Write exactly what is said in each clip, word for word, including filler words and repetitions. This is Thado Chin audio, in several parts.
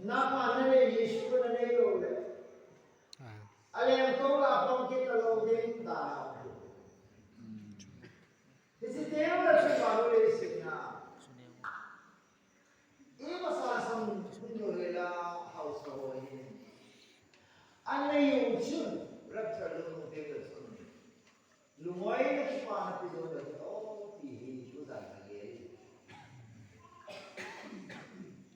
Nangma nanei Jesu nanei lou le. Ah. Aleng tou la pang kit talou ding ta. Hmm. Hiche teng le chun Bible in asei na. Ima sa sam hun jo le la hausa ho hin. Anei u chun rapture lou ding le chun. Lungoina kipana ti lou le chun, oh, ti hi tu dan na ge.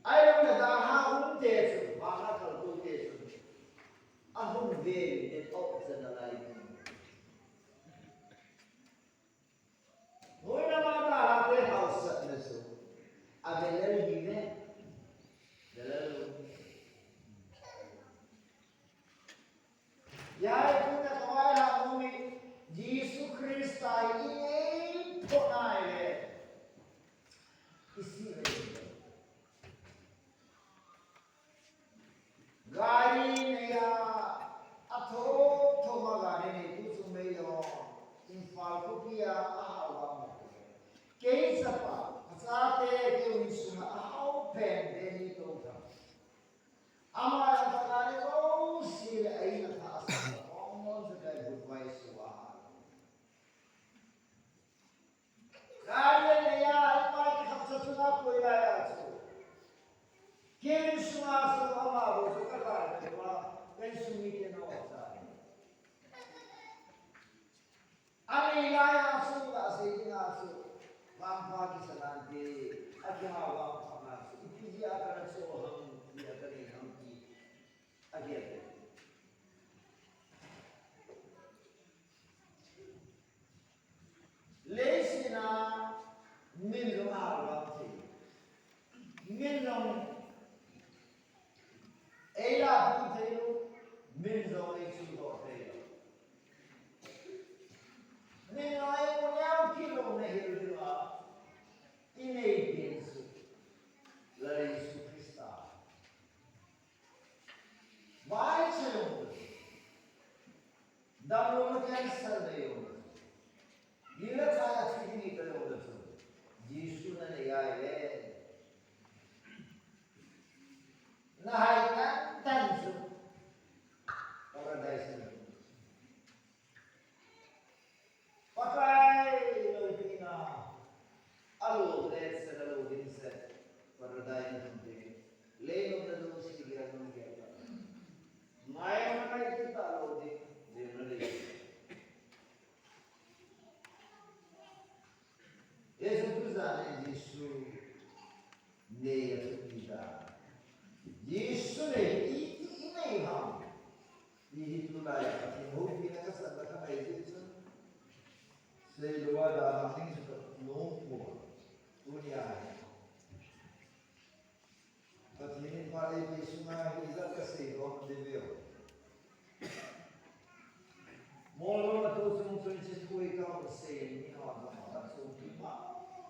Ai lou na da ha hun te chun, ba na kal tu te chun. Ahung ve le to chana lai. Hoina mata hate hausatna chu. Avelel hi ve. Velel. Yai tuna kawai ha mumi Jesu Christa hi i nei pho nai le. Isi ve. Gari neiya, athom thom a gari neitu chu mei lo. Imphal khopi a, ahal vang. Kei chapa, achate kei insunga ahao pen Delhi tou tha. Ama a gari lo si le a in a tha sa, ong mon sa kai good bye su a. Gari neiya, ima kihapsa chunga koi laiya chu. Kei insunga chu ama bou chu ka gari neiya, kei insung mite na o cha. Anei laiya chu, ka sei dinga chu. Vangpha kisa nante, akiha vangpha na chu. Ipi jeh a kana cho ham, ipi jeh a kanei ham ti. Ahi ati. Leiset a min jong ahal vang thei. Min jong eila pui thei lou, min jong eichul doh thei lou. Min jong eimu neo kit lou na hil diu a, inei pen chu Lal Jesu Christa. Vai che lou. Damlouna cancer nei jong le. Ni le chai a thi ding ni ta jong le chu. Jesu nanei a ahile. Na hai tan tan chu. Paradise nei. Pakai loupina. Alo le se, alo din se. Paradise nei ding. Leiset a lou si gel lou gel. Ngai ma ngai kita lou ding, ding na lei. Jesu tu jana Jesu nei a tu kita. Jesu nei i, i, i nei ham. I hi tulai a Pathen houpina ka sa la ka nei Jesu. Sei lou a da na ning su ka nom ko. Tunia. Pathen in pha eipeh sunga hi la ka seidoh ding ve. Molnom a tu chung chun chin khui ka hung sei ni ho jong a chung ki ma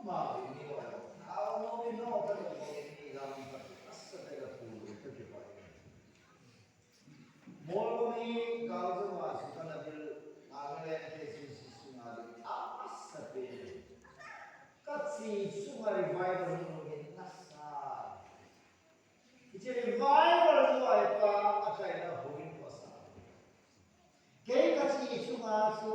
ma ni ho. Au no ni no ka jong ni lam ka asa te ka pu ka ki pa. Molnom hi gal jong a chu kana vil, Nagaland K C C sunga ding a masa pen. Ka chi chunga revival hung lungin nasa. Hiche revival jong a hi pa a chaina hovin ko sa. Kei ka chi chunga chu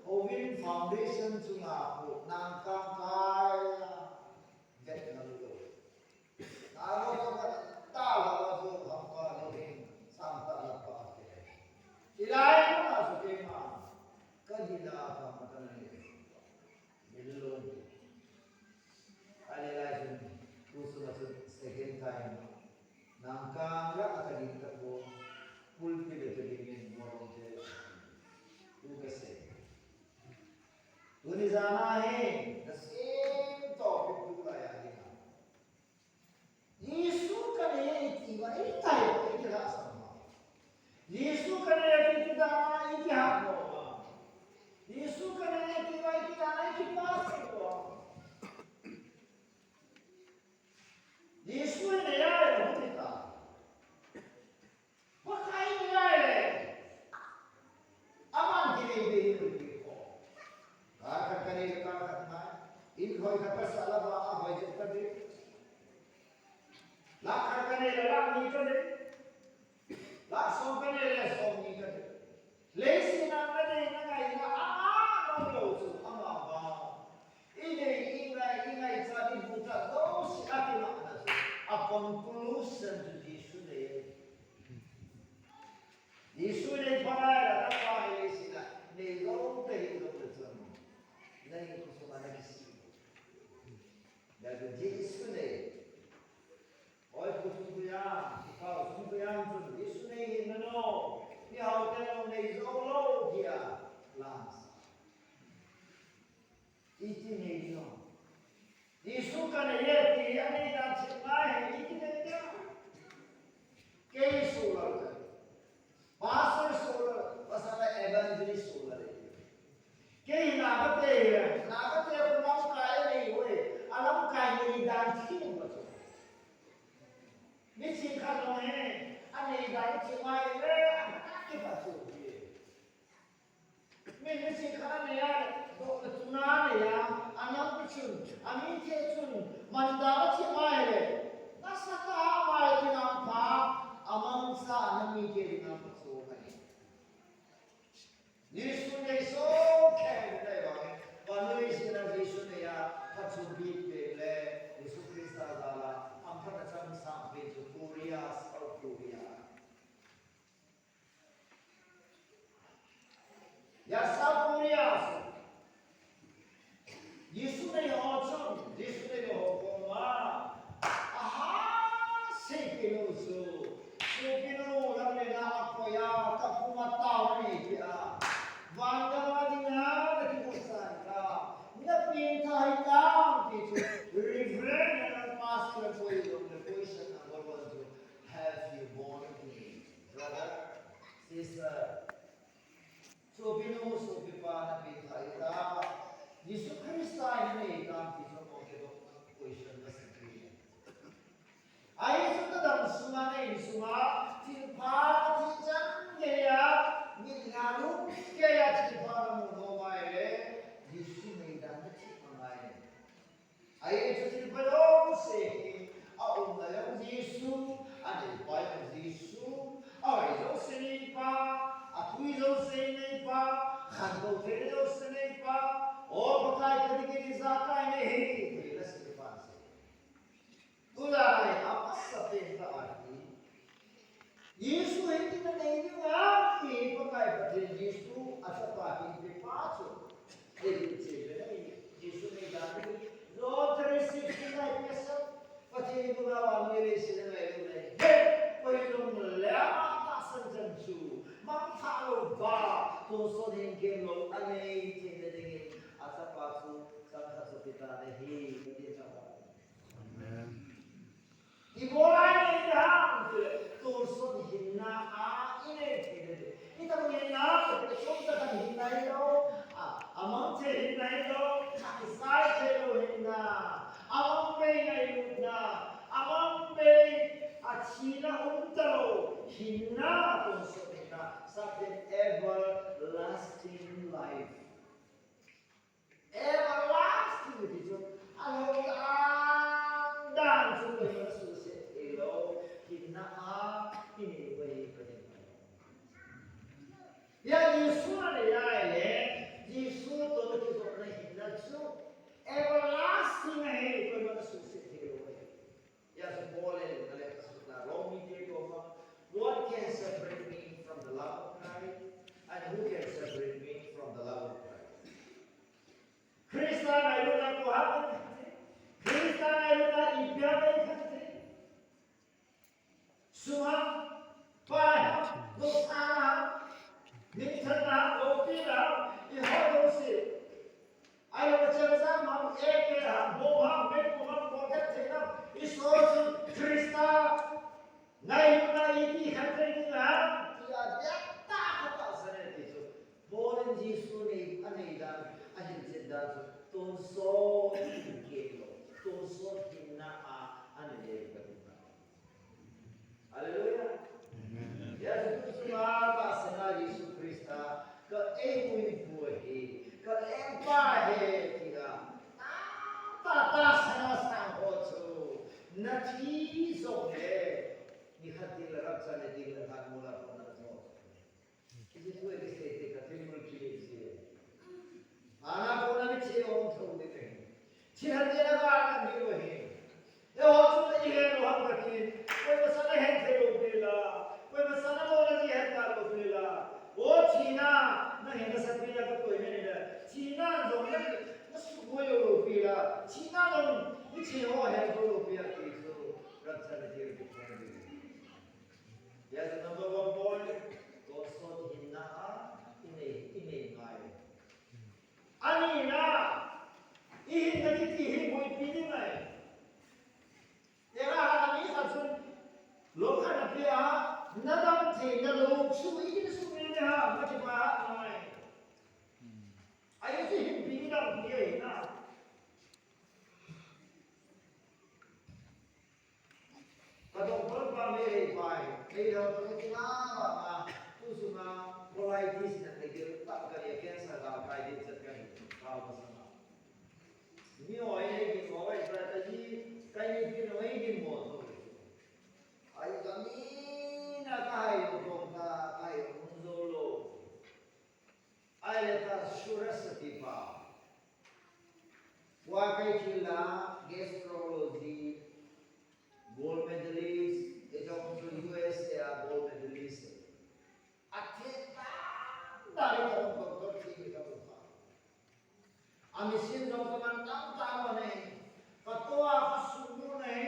hovin foundation chunga ko nang kang kai a vet na lu. Alo ka ta la la jo ham ka lo hin sam ta la pa ke. Ilai ko na su ke ma. Ka di la pa ma ta na ni. Ni lo ni. Ale lai sun ku su ma su second time. Nang ka ra a ka di ka ko. Pulpit de ka di ni mo lo ke. Ku ka se. Tuni jana hi the same topic tu la ya ni. Jesu ka nei e iti uva, itai, iti la sa ma. Jesu ka nei e iti uva, iti ha mo ma. Jesu ka nei e iti uva, iti la, iti pa se ko. Jesu nei a e iti ta. Pakai ni lai le. Aman kinei be hi ri ko. Ka ka ka nei ka ka na. In hoi ka ka sa la ba a hoi je ka de. La ka ka nei Lakh ni kanei. Lakh som kanei le som ni kanei. Leiset a nadei nangai na ama ngai lou chu ama vang. Inei, ingai, ingaichat, ibuchat jouse akimahna chu, a conclusion chu Jesu nei. Jesu nei phat a, napa hi leiset a neilou kahi jongle chun, nahinkho sunga nakisih. Hijeh chun Jesu nei. Oi, pu Sungkuyang, i pau Sungkuyang chun, Jesu nei hih in nano, mihao ten jong nei jou lou, tia lamsa. Iti nei ding ham? Jesu kanei e, ti anei dan thim ngai hi, iti nei ding ham? Kei solar kahi. Pastor solar, pasal a evangelist solar e. Kei na kate, na kate ko lamkai nei hoi, a lamkai nei dan thim ba chu. Mi ching khat jong hi, anei dan thim ngai le, a kipah chu. Mi, mi ching khat anei a, dohna tuna anei a, anam pi chun, ami te chun, man dan thim ngai le, nasatah a mai ti nam pha, amangcha a nami te ding a pha chu ahi. Jesu nei soh kei dai vang, vannoi leiset a Jesu nei a phatchompi pen le, Jesu Christa jal a hamphatna chang sang pen chu Korea, South Korea. Hia South Korea, Jesu nei ho chun, Jesu nei ho koma, aha, sopi nu chu, sopi nu lam le na a koi a, ka puma tao nei tia, vangam a dinga na kimu sai ka, na pengthah hitam ti chu, Reverend and Pastor koi jong le question number one chu, have you born again? Brother, sister, Sopi nu, sopi pa, na pengthah hitam? Jesu Christa hi na nei hitam ti chu mo ke do question na sa ki. Ahi chu ka dam sunga na in sunga, thilpha na thi chan gei a, mit na lung gei a thilpha na mu nom a ahile, Jesu nei dan na thi ma ngai. Ahi chu thilpha jouse hi, a umna jong Jesu, a neipa jong Jesu, a hoi jouse neipa, a tui jouse neipa, khantou thei jouse neipa, o Pakai ka ding in ijakai nahi, ti na seipa chu. Tulai a masapen tah ahi. Jesu hi iti na nei ding ham ti Pakai Pathen Jesu a chapa hin pe pa chu. Ei, che ve na ni, Jesu nei dan ni. John three sixteen na i pe sa. Pathen in vannoi leiset a ngailutna hi, koiham le ama tahsan chan chu mangthah louva, tonsot hin kemlou a nei theina dingin a chapa chu chang khat chu pe tan ahi, Pathen chapa. Amen. Ibol a inei ham tile, tonsot hinna a inei thei le. Itobang hinna tile, chomcha khat hinna hilou, a, amang thei hinna hilou, khat kisai thei lou hinna, amang bei ngailutna, amang bei a thina umtalou hinna, tonsot hinna, sap teng everlasting life. Everlasting ti chu, alhom dan dan chu koima suse thei lou, hinna a inei uva hi Pathen. Hia Jesu anei ahile, Jesu toh kijopna hinna chu, everlasting ahi, koima suse thei lou ahi. Hia chu Paul in a lekha sutna Rome mite koma, "What can separate me from the love of Christ? And who can separate me from the love of Christ?" Christa ngailutna koi ham, Christa ngailutna ipi ham, sum ham, pai ham, nungah ham, minthanna ham, loupina ham, i hoi lou si. Ahilou le chemjam ham, AK ham, bomb ham, meipo ham, rocket thei ham, i sol chu Christa ngailutna iti khen thei ding ham, tia dihtah a katahsan e ti chu. Paul in Jesu nei, anei dan, ahin chet dan chu, tonsot in kei lou, tonsot hinna a, anei e ti chu. Hallelujah. Amen. Hia chu tu sunga tahsan a Jesu Christa, ka eimuivui hi, ka lengpa hi, tia. Tahsan a sang ho chu, na thi jongle, Hiche ho hel bol u pi ati chu rapture ni ti ri ki phong di. Yes, number one point, God's son hinna a inei, inei ngai. Ani na, ihinna kiti hi boipi ding ngai. Tera ha mi khat chun, lo khat na pia, na dam thei na lo, su i na su mi ne ha, ma ki ba ha ngai. Ai chu hinpi ni dam pi ai na. Ka doctor pa me hei pai, hei lo to ki na ma ma, tu su ma, colitis na te ki ta ka ye cancer da kai din sa ka ni, ka ma sa ma. Ni o ye ki o ye sa ta ji, kai ni ki no ye ki mo to. Ai ka mi na ka hai o to ka, ka hai o mun zo lo. Ai le ta Suraj Satipa. Wa kai thil la gastrology, gold medalist, e jong chu U S A a gold medalist. A the ta, ta le ta doctor thi ta pa. A machine jong ka man tam tam a nei. Ka to a ka sung mu nei.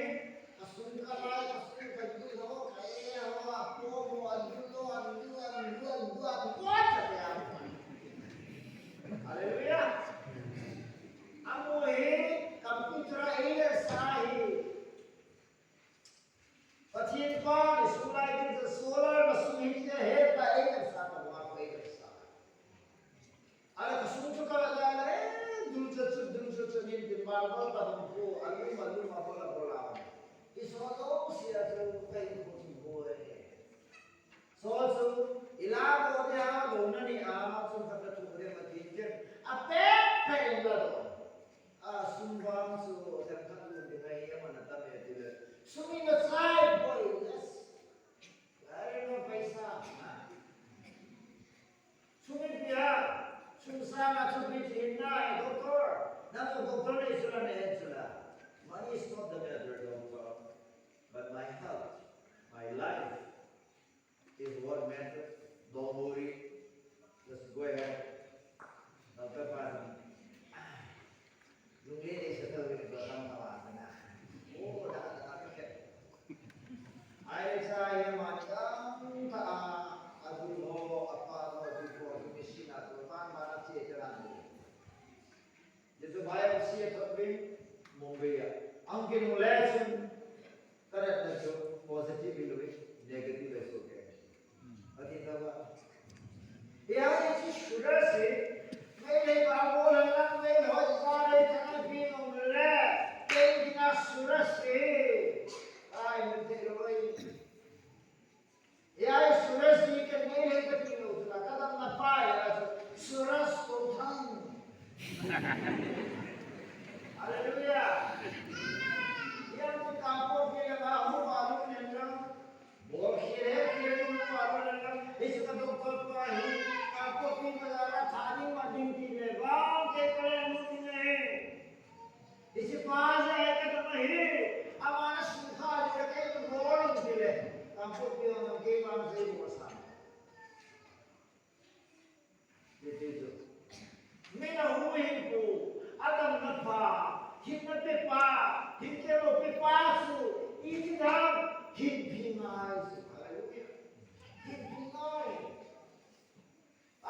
Ka sung ka lai, ka sung ka dui ho, ka e ho, a po mo, a du lo, a du, a du, a du, a du, a du, a du, a du. Hallelujah. A mu hi computer a ei le sa hi. Pathen pa ni sung lai ding chu solar machine hi te he ta ei kan sa ta ma ko ei kan sa. Ala ka sung chu ka la la e dul chu chu dul chu chu nin tin ma ko ta hung ko alu ma lu ma ko la ko la. I so to si a chu kai ko ki ko e. So chu ila ko de ha lo na ni a ma chu ka ta tu de ma tin ken. A pe pe la do. A sung vang chu themkhat lum ding ahi, aman atam e tile. Sung in a chai boi, yes. Ai no paisa, ha? Sung in pia, sung sang a chu pi chin na, doctor. Na mo doctor nei chula nei chula. Money is not the matter, doctor. But my health, my life, is what matters. Don't worry. Just go ahead. Doctor pa, lung le le sa ta wi ba tam ka wa na. Oh, da da da ka. Ai sa ya ma ni ka ta a, a du ho, a pa ho, a du ho, a du machine a du pa ma na che ta na. Jesu biopsy a thot uvin, Mumbai a. Ang kinung le chun, ka natna chu positive hilou in, negative ahi soh kei. Ati tauva. Hiche Suraj hi, Meitei pa bol lang, Meitei ho, Israel thang pi nung le, kei kina Suraj hi. Ai, Meitei loi. Hiche Suraj hi kei nei le kati lou chu la, ka damna pa hiche Suraj Tothang. Hallelujah. Hiche Kangpokpi le ma hu ma lu nen lang. Bol khel he khel lu ma lu nen lang. Hiche ka doctor pa hi Kangpokpi bazar a tha ding ma ding ti le vang kei ka le lu ding ahi. Hiche pa jeh a ka dam ahi, ama na sukha jeh a kei ka bol um tile, Kangpokpi a nang kei vang sei bol sa. Hiti chu. Min a hu hin pu, a damna pa, hinna pe pa, hin kelo pe pa chu, iti dam, hinpi ngai chu. Hallelujah. Hinpi ngai.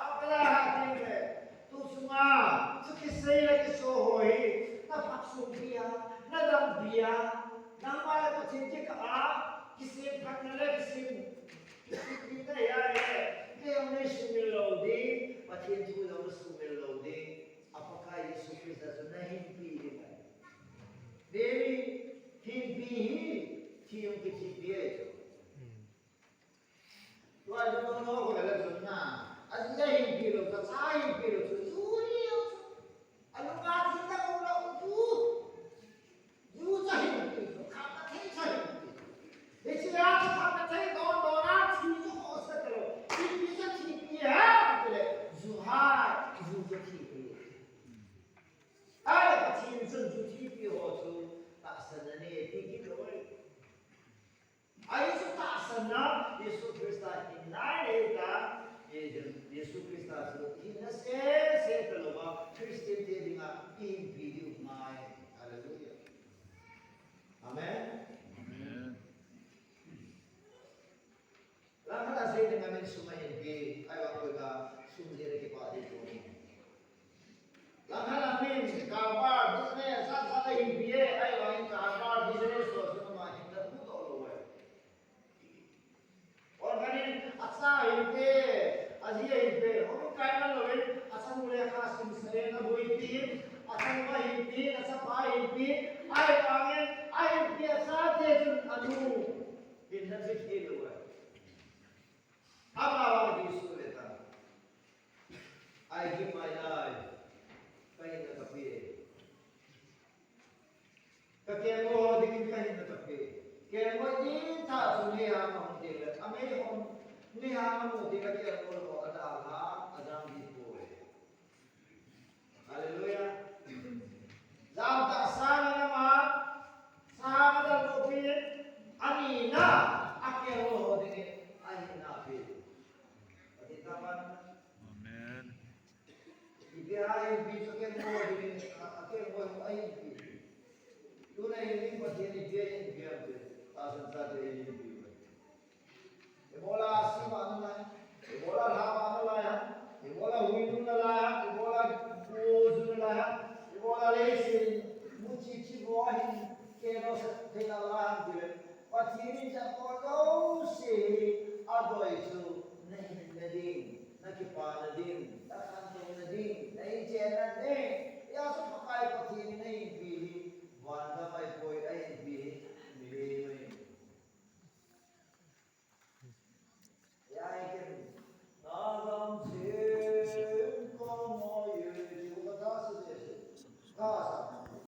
Abela ha ding le, tu sunga, chu kisei le kiso ho hi, na phatsum pi a, na dam pi a, nangma le Pathen kikah a, kisemphatna le kisem, kisempina hi a le, kei jong nei sumil lou ding, Pathen thu jong na sumil lou ding, a Pakai Jesu Christa chu na hinpi ding ahi. Baby, hinpi hi, thi jong kithi pi ahi chu. Tua chu no no ko la chun na. A ji a hinpi lou, ka cha hinpi lou chu, ju ni lou chu. A lu ka thi ta ko lou chu. Ju cha hinpi lou chu, kha ka thei cha hinpi. Hiche a cha kha ka thei don don a thi chu ko sa ta lou. Thi pi cha thi pi ha, ti le. Ju ha, ju cha thi pi. Ai, Pathen chun ju thi pi ho chu, tahsan na ne, ti kit lou. Ahi chu tahsanna, Jesu Christa hinna ahi ta, Jesu, Jesu Christa chu hinna sese talouva, Christian te dinga, ihinpi diu ngai. Hallelujah. Amen. Amen. Langkhat a sei ding amin sum ahin pi, ahivang koi ka sum jeh a kipah ding pon. Langkhat a amin karbar business sasa ahin pi e, ahivang karbar business ho sum ahin da bu to lo e. Or kanin acha ahin pi, aji ahin pi, hom kai man lo e, acha nu le kha sim sa e na boi pi, acha nu ahin pi, acha pa ahin pi, ahivang ahin pi, acha te chun anu. Hinna chih thei lou ahi. Amavang Jesu veta. I give my life. Kahinna kape. Kakelngoi ho dingin kahinna kape. Kelngoi ding tah chu neiham ahung teng le. Ameihom, neiham amu teng le kakelngoi ho